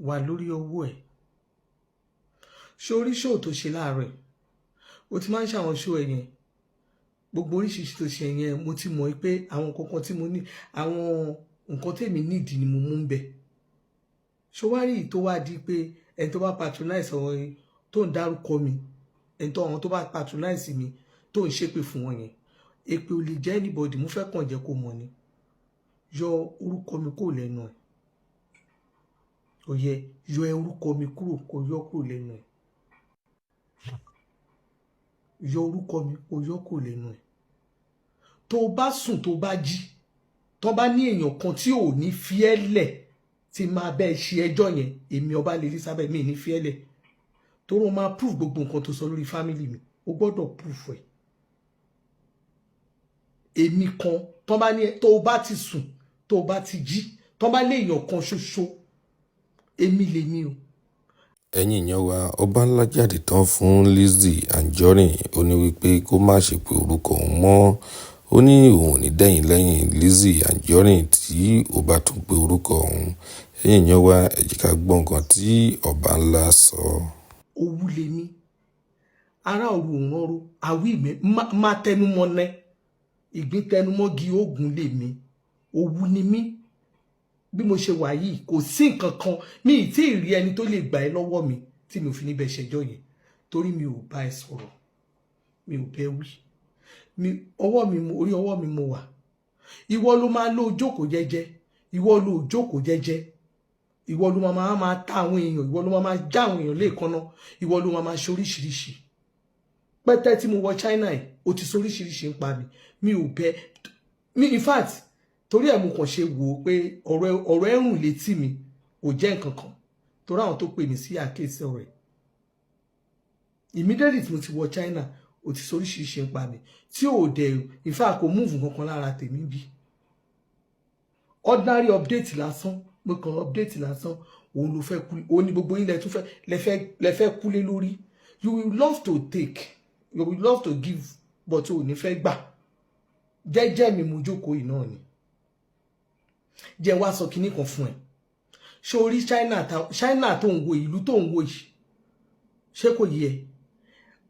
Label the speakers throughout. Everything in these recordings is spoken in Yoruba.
Speaker 1: Wà lórí owó ẹ̀. Ṣé orí show tó ṣe láàárọ̀ ẹ̀, o ti máa ń ṣàwọn show ẹ̀ yẹn, gbogbo oríṣiríṣi tó ṣe yẹn, mo ti mọ̀ pé àwọn kankan tí mo ní, àwọn nǹkan tèmi nídìí ni mo mú ń bẹ̀. Ṣó wá rí tó wá di pé ẹni tó bá patronize ọ̀rọ̀ yẹn, tó ń dárúkọ mi, ẹni tó àwọn tó bá patronize mi, tó ń ṣépè fún wọn yẹn, èpè ò lè jẹ́ anybody. Mo fẹ́ kàn jẹ́ kó mọ̀ ni, yọ orúkọ mi kúrò lẹ́nu ẹ̀. Ó yẹ yọ orúkọ mi kúrò, kó yọ kúrò lẹ́nu ẹ̀. Yọ orúkọ mi, kó yọ kúrò lẹ́nu ẹ̀. Tó o bá sùn, tó o bá jí, tó bá ní èèyàn kan tí ò ní fi ẹ́ lẹ̀ tí máa bẹ́ẹ̀ ṣe ẹjọ́ yẹn, èmi ọba lè Elizabeth, mi ní fi ẹ́ lẹ̀, torí o máa prove gbogbo nǹkan tó sọ lórí family mi. O gbọ́dọ̀ proof ẹ̀. Èmi kan tó bá ní, tó o bá ti sùn, tó o bá ti jí, tó bá lé èèyàn kan ṣoṣo, èmi lèmi o.
Speaker 2: Ẹ̀yin èèyàn wa, Ọbanla jáde tán fún Lizzy Anjorin. Ó ní wípé kó má ṣe pé orúkọ òun mọ́. Ó ní òun ò ní dẹ̀yìn lẹ́yìn Lizzy Anjorin tí ó bá tún pe orúkọ òun. Ẹ̀yin èèyàn wa, ẹ jẹ́ ká gbọ́ nǹkan tí Ọbanla sọ.
Speaker 1: Owú lèmi, ará òru òun rọrọ àwí mi má tẹnumọ́ nẹ ìgbín tẹnumọ́gi oògùn lèmi. Owú ni mí. Bí mo ṣe wà yìí, kò sí nǹkan kan, mi ì tí ì rí ẹni tó lè gbà ẹ́ lọ́wọ́ mi tí mi ò fi níbẹ̀ ṣẹjọ́ yẹn, torí mi ò bá ẹ sọ̀rọ̀, mi ò bẹ́ wí mi. Ọwọ́ mi, orí ọwọ́ mi mo wà. Ìwọ ló máa lo jókòó jẹ́jẹ́, ìwọ ló jókòó jẹ́jẹ́, ìwọ ló máa máa ta àwọn èèyàn, ìwọ ló máa máa já àwọn èèyàn léèkánná, ìwọ ló máa máa ṣe oríṣiríṣi. Pẹ́tẹ́ tí mo wọ China ẹ̀, o ti sọ oríṣiríṣi ń pa mi. Mi ò bẹ́ mi. In fact, torí ẹ̀ mo kàn ṣe wò ó pé ọ̀rọ̀ ẹ̀rùn létí mi kò jẹ́ nǹkan kan, torí àwọn tó pè mí sí àkíyèsí ọ̀rọ̀ ẹ̀ immediately tí mo ti wọ China, o ti sọ oríṣiríṣi ń pa mi tí ò dẹ̀, in fact, kò move kankan lára tèmi. Bí ordinary update lásán, mo kàn update lásán, òun ló fẹ́ kú, òun ni gbogbo yín lẹ tún fẹ́ lẹ fẹ́ kúlé lórí. You will love to take, you will love to give, but o ò ní fẹ́ gbà. Jẹ́jẹ́ mi mo jókòó yìí náà ni. Jẹ́ wá sọ kinní kan fún ẹ. Ṣé orí China, China tó ń wo, ìlú tó ń wo yìí, ṣé kò yé ẹ?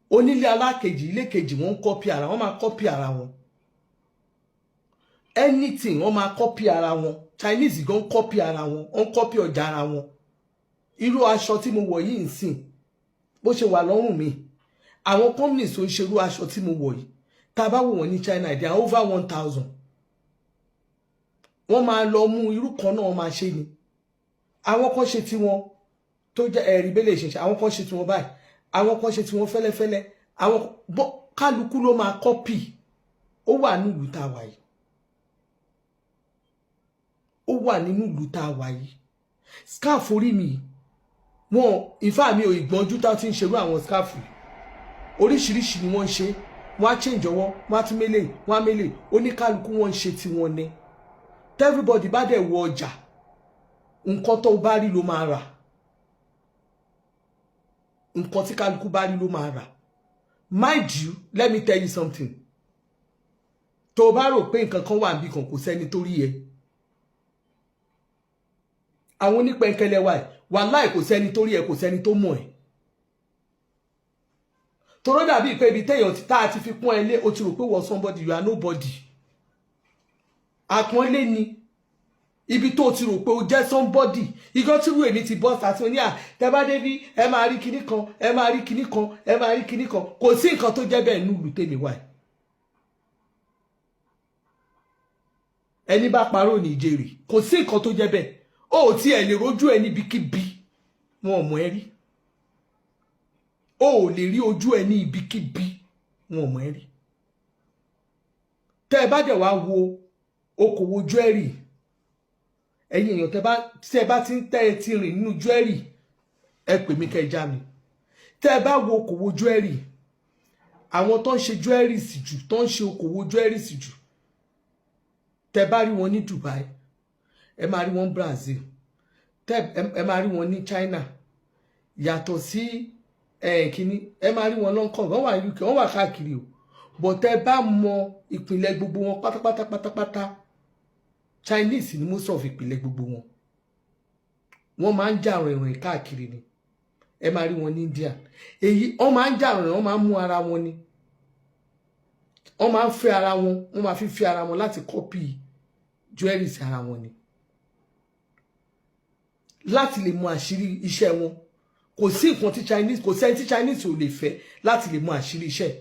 Speaker 1: Onílé alákejì, ilé kejì, wọ́n ń copy ara wọ́n, máa copy ara wọn. Anything, wọ́n máa copy ara wọn. Chinese gan copy ara wọn, wọ́n copy ọjà ara wọn. Irú aṣọ tí mo wọ̀ yìí ń sìn, bó ṣe wà lọ́rùn mi, àwọn companies tó ń ṣerú aṣọ tí mo wọ̀ yìí, tá a bá wò wọ́n ní China, they are over 1,000. Wọ́n máa lọ mú irú kan náà, wọ́n máa ṣe ni. Àwọn kan ṣe tiwọn tó jẹ́ ẹ̀rí bẹ́lẹ̀ ṣe, àwọn kan ṣe tiwọn báyìí, àwọn kan ṣe tiwọn fẹ́lẹ́fẹ́lẹ́, àwọn kálukú ló máa copy. Ó wà nílùú tá a wà yìí, ó wà nínú ìlú tá a wà yìí. Scarf orí mi wọn, ìfá mi ò ìgbọ́njú tá ti ń ṣerú àwọn scarf yìí, oríṣiríṣi ni wọ́n ń ṣe. Wọ́n á change ọwọ́, wọ́n á tún mélè, wọ́n á mélè. Oníkálukú wọ́n ń ṣe tiwọn ni. Everybody bá dẹ̀ wọ ọjà, nǹkan tó bá rí ló máa rà, nǹkan tí kálukú bá rí ló máa rà. Mind you, let me tell you something. Tó bá rò pé nǹkan kan wà níbì kan, kò sẹ́ni tó rí ẹ. Àwọn onípẹ̀ńkẹ́lẹ́ wa ẹ̀, wàláì, kò sẹ́ni tó rí ẹ, kò sẹ́ni tó mọ̀ ẹ́. Toró dàbí pé ibi téèyàn tá a ti fi pọ́n ẹ lé, o ti rò pé wọ́n somebody. You are nobody. Àpọ́nlé ni ibi tó ti rò pé o jẹ́ somebody. Igọ́ tí wúwo èmi ti bọ́ sàtì ní à, tẹ bá débi, ẹ máa rí kinní kan, ẹ máa rí kinní kan, ẹ máa rí kinní kan. Kò sí nǹkan tó jẹ́ bẹ́ẹ̀ nílùú tèmi wáyé. Ẹni bá parọ́ ní ìjèrè. Kò sí nǹkan tó jẹ́ bẹ́ẹ̀. O ò tiẹ̀ lè rojú ẹ níbikíbi, wọn ò mọ̀ ẹ́ rí. O ò lè rí ojú ẹ ní ibikíbi, wọn ò mọ̀ ẹ́ rí. Tẹ́ ẹ bá dẹ̀ wá wo okòwò jewelry, ẹ̀yin èèyàn, tẹ́ bá tí ẹ bá ti ń tẹ́ ẹ ti rìn nínú jewelry, ẹ pè mí kẹ́ ẹ já mi. Tẹ́ ẹ bá wo okòwò jewelry, àwọn tó ń ṣe jewelry sì jù, tó ń ṣe okòwò jewelry sì jù, tẹ́ bá rí wọn ní Dubai, ẹ máa rí wọn Brazil, tẹ́ ẹ máa rí wọn ní China, yàtọ̀ sí ẹ kínní, ẹ máa rí wọn Hong Kong, wọ́n wà UK, wọ́n wà káàkiri o. But tẹ́ bá mọ ìpìlẹ̀ gbogbo wọn pátápátá pátápátá, Chinese ni most of ìpìlẹ̀ gbogbo wọn. Wọ́n máa ń jà rìnrìn káàkiri ni. Ẹ máa rí wọn ní India. Èyí wọ́n máa ń jà rìnrìn, wọ́n máa ń mú ara wọn ni, wọ́n máa ń fẹ́ ara wọn, wọ́n máa fi fẹ́ ara wọn láti copy jewelry sí ara wọn ni, láti lè mọ àṣírí iṣẹ́ wọn. Kò sí nǹkan tí Chinese, kò sẹ́ni tí Chinese ò lè fẹ́ láti lè mọ àṣírí iṣẹ́.